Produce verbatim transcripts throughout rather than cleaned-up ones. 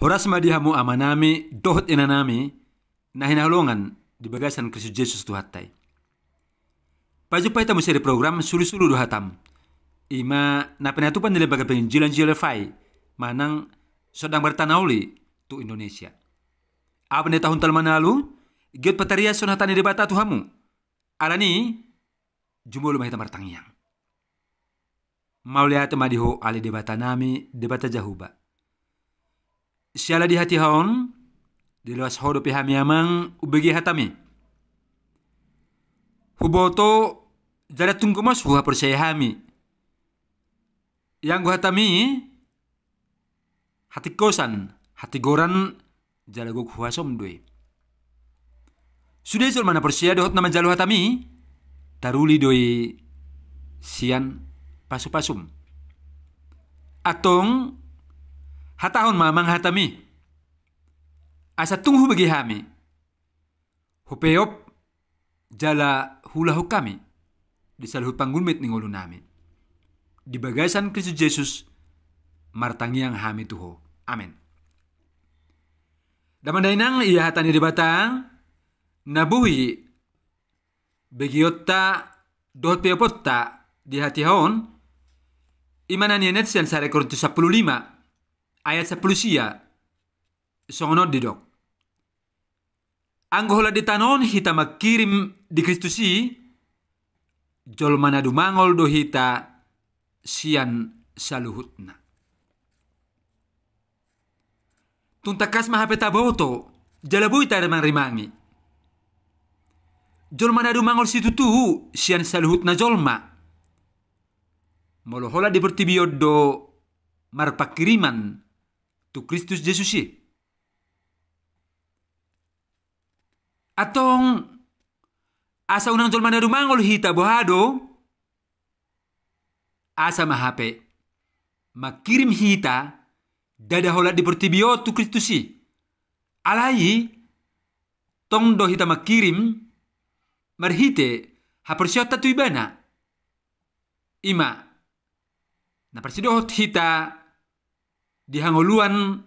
Horas ma di hamu amanami dohot inanami na hinaholongan di bagasan Kristus Jesus Tuhanta i. Pajumpang hita muse di program Sulusulu do Hatam. I ma na pinatupa ni Lembaga Penginjilan J L F I manang Sondang Barita na Uli tu Indonesia. Ahu Pendeta Huntal Manalu, giot patariashon hata ni Debata tu hamu. Alani, jumolo ma hita martangiang. Mauliate ma di Ho ale Debatanami, Debata Jahowa. Siala di hatiha on, diloas Ho dope hami Amang umbege hatami. Huboto jala tung gomos huhaporseai hami. Ianggo hatami, hatingkosan, hatigoran, jala gok huasom do i. Sude jolma na porsea dohot na manjalo hatami, taruli do i sian pasupasum. Antong, hatahon ma Amang hatami. Asa tung hubege hami. Hupeop jala huulahon hami di saluhut panggulmit ni ngolunami. Di bagasan Kristus Jesus martangiang hami tu Ho. Amen. Damang dainang, ia hata ni Debata na boi begeonta dohot peoponta di hatiha on, i ma na nianet sian sada Korintus sampulu lima ayat sampulu sia, songon on didok. Anggo holan di tano on hita mangkirim di Kristus i, jolma na dumangol do hita sian saluhutna. Tung tangkas ma hape taboto, jala boi tarimangrimangi. Jolma na dumangol situtu sian saluhutna jolma. Molo holan di portibi on do marpangkiriman tu Kristus Jesus i. Antong, asa unang jolma na dumangol hita boha do, asa ma hape mangkirim hita ndada holan di portibi on tu Kristus i. Alai, tong do hita mangkirim marhite haporseaonta tu Ibana. I ma na parsidohot hita di hangoluan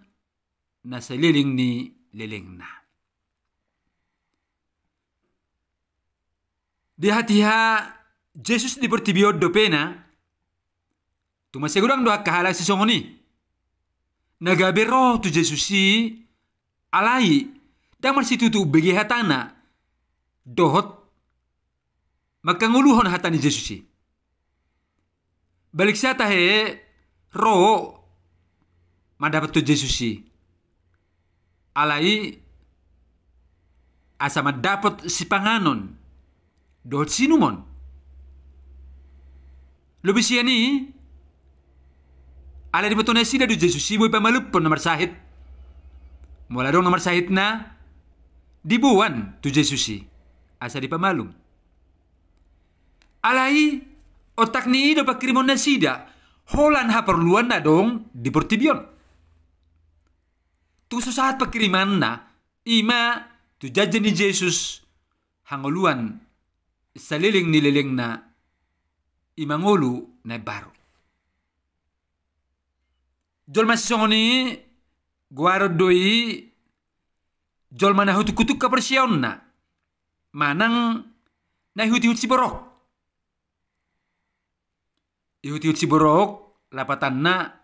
na saleleng ni lelengna. Di hatiha Jesus di portibi on dope na, tung mansai godang do angka halak sisongon i na gabe ro tu Jesus i, alai ndang marsitutu umbege hatana dohot mangkangoluhon hata ni Jesus i. Balik sian tahe ro mandapothon Jesus i. Alai asa mandapot sipanganon dohot siinumon. Lobi sian i, ala diboto nasida do Jesus i boi pamalumhon na marsahit. Molo adong na marsahitna, diboan tu Jesus i asa dipamalum. Alai ontak ni i do pangkirimon nasida holan haporluan na adong di portibi on. Tung so sahat pangkirimanna, i ma tu janji ni Jesus, hangoluan saleleng ni lelengna, i ma ngolu na imbaru. Jolma sisongon i goaron do i jolma na hutukhutuk haporseaonna manang na ihutihut siborok. Ihutihut siborok lapatanna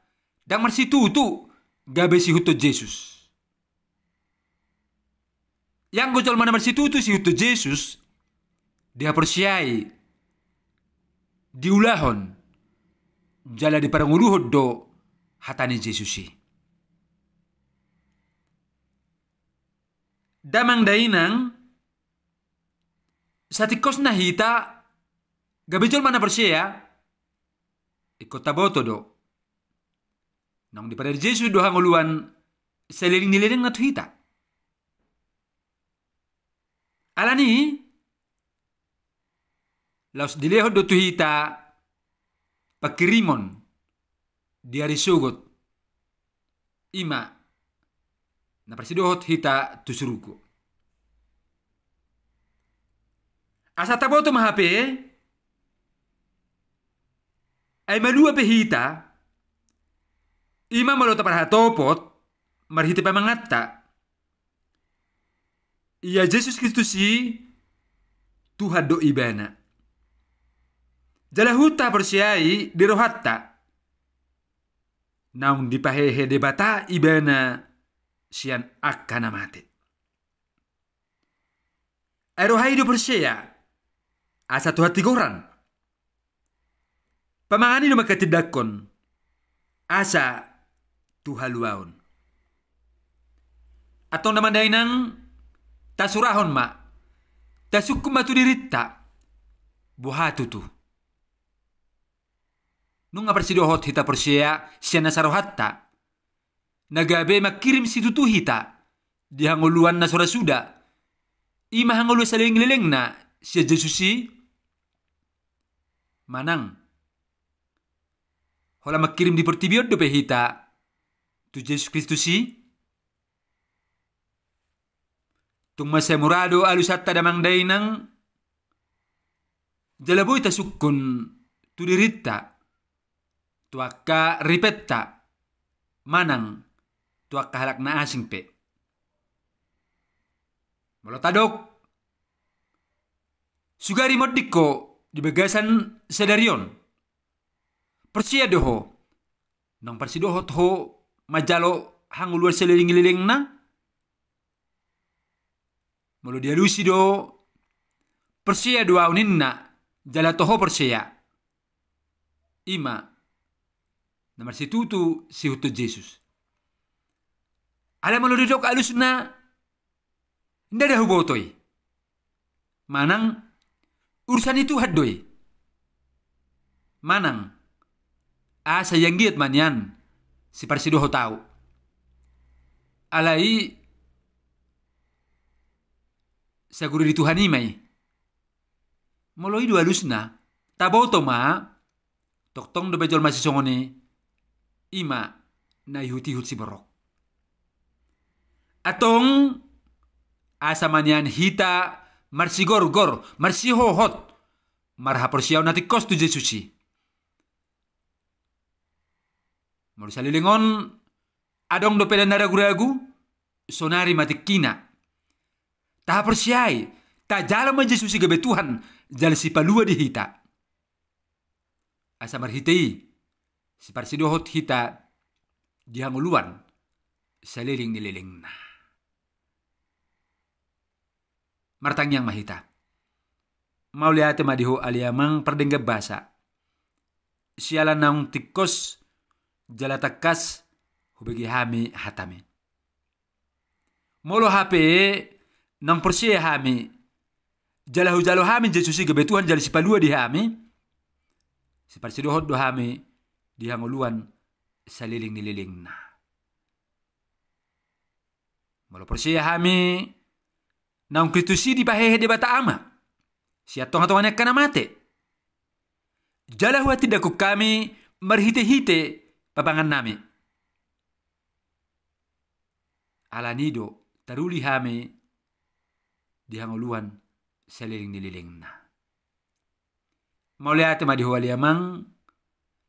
ndang marsitutu gabe siihuthon Jesus. Ianggo jolma na marsitutu siihuthon Jesus, dihaporseai, diulahon, jala diparngoluhon do hata ni Jesus i. Damang dainang, satingkosna hita gabe jolma na porsea, ingkon taboto do naung dipadari Jesus do hangoluan saleleng ni lelengna tu hita. Alani, laos dilehon do tu hita pangkirimon di ari sogot, i ma na parsidohot hita tu surgo. Asa taboto ma hape, ai malua pe hita, i ma molo taparhatopot marhite pamanganta, ia Jesus Kristus i Tuhan do ibana. Jala huhut taporseai di rohanta, naung dipahehe Debata ibana sian angka na mate. Ai roha i do porsea, asa tu hatigoran. Pamangan i do mangkatindangkon, asa tu haluaon. Antong damang dainang, tasurahon ma, tasungkun ma tu dirinta, boha tutu. Nunga parsidohot hita porsea sian nasa rohanta, na gabe mangkirim situtu hita di hangoluan na so ra suda, i ma hangoluan saleleng ni lelengna sian Jesus i? Manang holan mangkirim di portibi on dope hita tu Jesus Kristus i? Tung mansai mura do alusanta damang dainang, jala boi tasungkun tu dirinta, tu angka ripenta, manang tu angka halak na asing pe. Molo tadok, sugari monding ho di bagasan sadari on, porsea do ho, naung parsidohot ho manjalo hangoluan saleleng ni lelengna? Molo dialusi do, porsea do ahu ninna, jala toho porsea. I ma na marsitutu siihuthon Jesus. Alai molo didok alusna, ndada huboto i. Manang urusan ni Tuhan do i. Manang asa ianggiat ma nian siparsidohot ahu. Alai saguru ni Tuhan i ma i. Molo i do alusna, taboto ma, tongtong dope jolma sisongon i, i ma na ihutihut siborok. Antong asa ma nian hita marsigorgor, marsihohot, marhaporseaon na tingkos tu Jesus i. Molo saleleng on adong dope na raguragu, sonari ma tingkina. Tahaporseai, tajalo ma Jesus i gabe Tuhan jala Sipalua di hita. Asa marhite i siparsidohot hita di hangoluan saleleng ni lelengna. Martangiang ma hita. Mauliate ma di Ho ale Amang pardenggan basa, siala naung tingkos jala tangkas hubege hami hataMi. Molo hape naung porsea hami jala hujalo hami Jesus i gabe Tuhan jala Sipalua di hami, siparsidohot do hami di hangoluan saleleng ni lelengna. Molo porsea hami naung Kristus i dipahehe Debata Ama sian tongatonga ni angka na mate, jala huhatindangkon hami marhitehite pamangannami, alani do taruli hami di hangoluan saleleng ni lelengna. Mauliate ma di Ho ale Amang,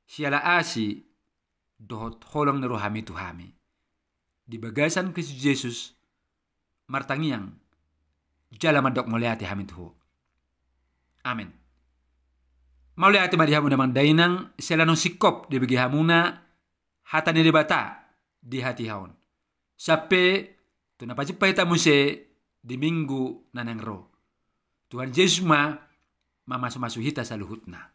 siala asi dohot holong ni rohaMi tu hami. Di bagasan Kristus Jesus martangiang jala mandok mauliate hami tu Ho. Amen. Mauliate ma di hamu damang dainang, siala naung singkop dibege hamuna hata ni Debata di hatiha on, sampe tu na pajumpa hita muse di minggu na naeng ro. Tuhan Jesus ma mamasumasu hita saluhutna.